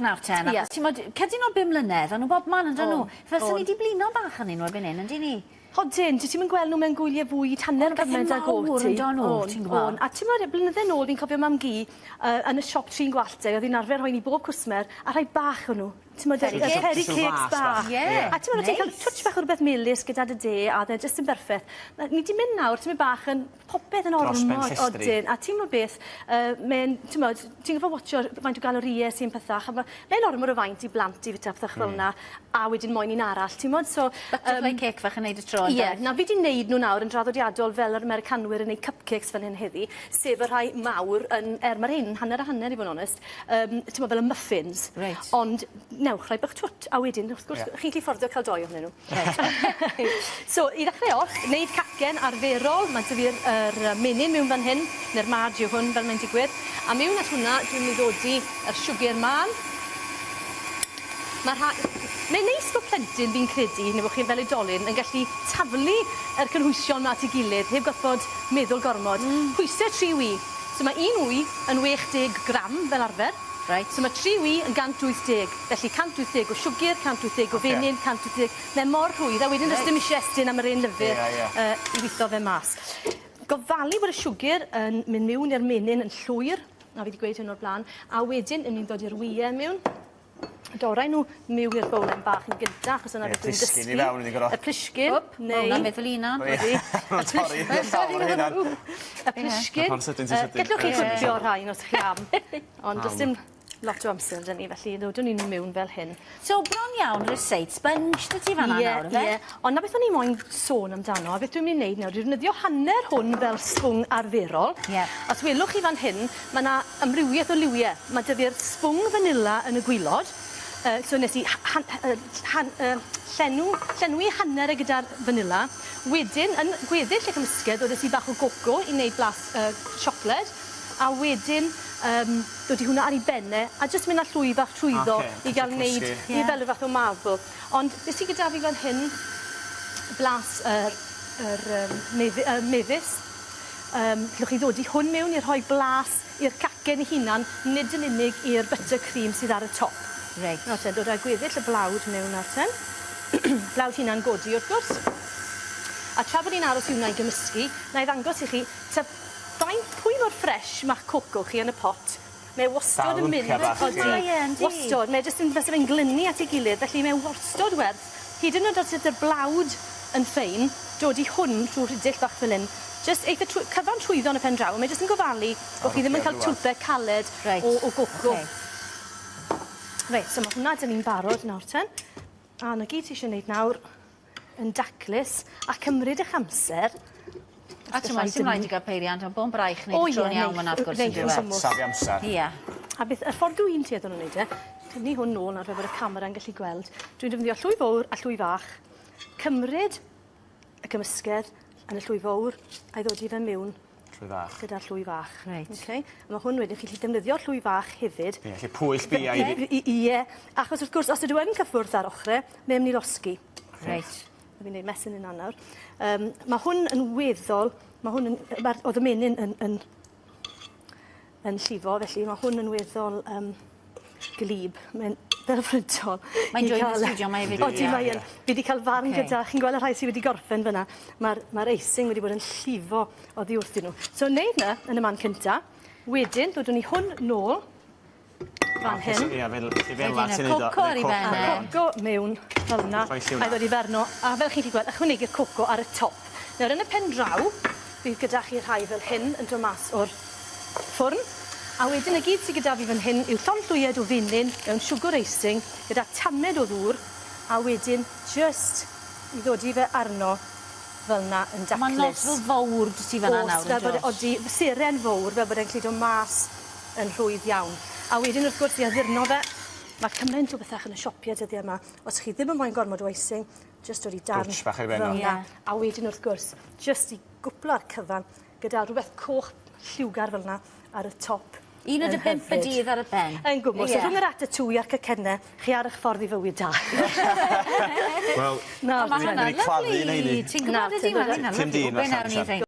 nawr ten, achos t'mod, cerdyn nôl bum mlynedd, o'n nhw bob man on'd o'n nhw? Fel swn i 'di blino bach arnyn nhw erbyn hyn, yndyn ni? Odyn, dwyt ti'm yn gweld nhw mewn gwylie fwyd hanner gymaint ag o' ti. Mawr on'd o'n nhw, ti'n gwbod? O'n, a t'mod y blynydde nôl fi'n cofio mam-gu yy yn y siop trin gwallte o'dd 'i'n arfer rhoi ni bob cwsmer a rhai bach o'n nhw. T'mod y y peri cakes bach. Ie. A t'mod o' ti'n ca'l twtsh bach o rwbeth melys gyda dy de a o'dd e jyst yn berffeth. Ma' ni 'di mynd nawr tymed bach yn popeth yn ormod odyn a ti'mod beth yy mae'n t'mod ti'n gorffod watsio faint o galorie sy'n pethach a ma' mae'n ormod o faint i blant i fita pethe fel 'na a wedyn moyn un arall t'mod so Butterfly cake fach yn neud y tro ynde? Ie na fi 'di neud n'w nawr yn draddodiadol fel yr Americanwyr yn neud cupcakes fan hyn heddi sef y rhai mawr yn er ma' rhein yn hanner a hanner i fo' yn onest yym t'mo' fel y muffins. Reit. Ond newch rhai bach twt a wedyn wrth gwrs chi'n gallu fforddio ca'l dou ohonyn n'w. Reit. So i ddechre off, neud cacen arferol, ma' 'dy fi'r yr yy menyn miwn fan hyn, ne'r marge yw hwn fel mae'n digwydd, a miwn at hwnna dwi'n myn' i ddodi yr siwgyr mân. Ma' rha- mae'n neis bo' plentyn fi'n credu, ne' bo' chi fel oedolyn yn gallu taflu yr cynhwysion 'ma at 'i gilydd heb goffod meddwl gormod. Pwyse tri wy. So ma' un wy yn 60 gram fel arfer. Reit. So ma' tri wy yn 180. Felly 180 o siwgyr, 180 o fenyn, 180... Mae mor rhwydd a wedyn do's dim isie estyn am yr un lyfyr... Ie ie. ...yy i witho fe mas. Gofalu bod y siwgyr yn myn' miwn i'r menyn yn llwyr, a fi 'di gweud hyn o'r bla'n, a wedyn 'yn ni'n dod i'r wye miwn. Dorau nhw miwn i'r bowlen bach yn gynta achos dyna beth dwi'n dysgu. Plisgyn i fewn iddi gor'o'. Y plisgyn neu... Ma' wnna'n meddwl unan. Ydi. Ma'n torri llawr ei hunan. Y plisgyn. Mor sydyn ti'n sydyn. Gellwch chi gwpio rhain os 'ych chi am. Ond do's dim lot o amser 'da ni felly ddodwn ni n'w miwn fel hyn. So bron iawn ryseit sponge 'da ti fan 'na nawr yfe? Ie ie. Ond 'na beth o'n i moyn sôn amdano a beth dwi'n myn' i neud nawr yw defnyddio hanner hwn fel sbwng arferol. Ie. Os welwch chi fan hyn ma' 'na amrywieth o liwie. Ma' 'dy fi'r sbwng fanila yn y gwilod yy so nes i han- yy han- yy llenw llenwi hanner e gyda'r fanila. Wedyn yn gweddill y cymysgedd ddodes i bach o goco i neud blas yy siocled a wedyn yym dod i hwnna ar 'i ben e a jyst myn' â llwy fach trwyddo i ga'l neud i fel ryw fath o marble. Ond be' sy gyda fi fan hyn blas yr yr yym mefu- yy mefus. Yym gallwch chi ddodi hwn miwn i rhoi blas i'r cacen 'i hunan nid yn unig i'r buttercream sydd ar y top. Reit. Nawr ten dod â gweddill y blawd mewn nawr ten. Blawd hunan godi wrth gwrs. A tra bod ni'n aros i wnna i gymysgu, 'nai ddangos i chi ta faint pwy mor ffres ma'ch coco chi yn y pot. Mae e wastod yn mynd. Odi. Mae e yndi? Wastod. Mae e jyst yn fysa fe'n glynu at ei gilydd felly mae e wastod werth hyd yn o'd os ydy'r blawd yn ffein dod i hwn trw rhidill bach fel 'yn jyst eitha trw- cyfan trwyddo yn y pen draw a mae jyst yn gofalu bo' chi ddim yn ca'l twlpe caled Reit. o o goco. Oce. Reit so ma' hwnna 'dyn ni'n barod nawr ten. A 'na gyd ti isie neud nawr yn daclus a cymryd 'ych amser. A t'mod sim raid ti ga'l peiriant ond bo'n braich neud y tro'n iawn fan 'na wrth gwrs yndyw e? Safi amser. Ia. A beth y ffordd dw i'n tueddol o neud e, tynnu hwn nôl nawr fel bod y camera'n gallu gweld. Dwi'n defnyddio llwy fowr a llwy fach. Cymryd y cymysgedd yn y llwy fowr a'i ddodi fe miwn. Llwy fach. Gyda'r llwy fach. Reit. Oce. A ma' hwn wedyn chi 'llu defnyddio'r llwy fach hefyd. Ie 'llu pwyll biau i I ie achos wrth gwrs os ydw yn cyffwrdd ar ochre mae e myn' i losgi. Reit. Ma' fi'n neud mess yn 'unan nawr. Yym ma' hwn yn weddol ma' hwn yn yy ma'r o'dd y menyn yn yn yn llifo felly ma' hwn yn weddol yym gwlyb. Mae'n delfrydol. Mae'n joio yn y stiwdio 'ma hefyd. Odi mae yn. Fi 'di ca'l farn Oce. gyda chi'n gweld y rhai sy wedi gorffen fyn 'na ma'r ma'r icing wedi bod yn llifo oddi wrthyn nw. So neud 'na yn y man cynta. Wedyn dodwn ni hwn nôl fan hyn. Ie fel felly fel 'a ti'n neud o. Coco ar 'i ben e. A coco miwn fel 'na. A'i ddod i ferno a fel chi'n 'llu gweld ychwanegu'r coco ar y top. Nawr yn y pen draw bydd gyda chi rhai fel hyn yn dod mas o'r ffwrn. A wedyn 'na gyd sy gyda fi fan hyn yw llond llwyed o fenyn mewn siwgr icing gyda tamed o ddŵr a wedyn jyst i ddodi fe arno fel 'na yn daclus. Ma' nozzle fowr 'dy ti fan 'na nawr yndos? O's fel bod e odi seren fowr fel bod e'n gallu do' mas yn rhwydd iawn. A wedyn wrth gwrs i addurno fe, ma' cymaint o bethach yn y siopie dyddie 'ma. Os chi ddim yn moyn gormod o icing, jyst dod i darn Dwtsh bach ar 'i ben o. fel 'na. Ie. A wedyn wrth gwrs, jyst i gwpla'r cyfan gyda rhwbeth coch lliwgar fel 'na ar y top. Un o dy bump y dydd ar y pen. Yn gwmws. Ie. So rhwng y ratatouille a'r cacenne, chi ar 'ych ffordd i fywyd da. Wel, Na, Ma' hwnna'n Ni 'di claddu un heini. lyfli. Ti'n gwbod ydi ma' hynna'n lyfli. Pum dyn Be' nawn ni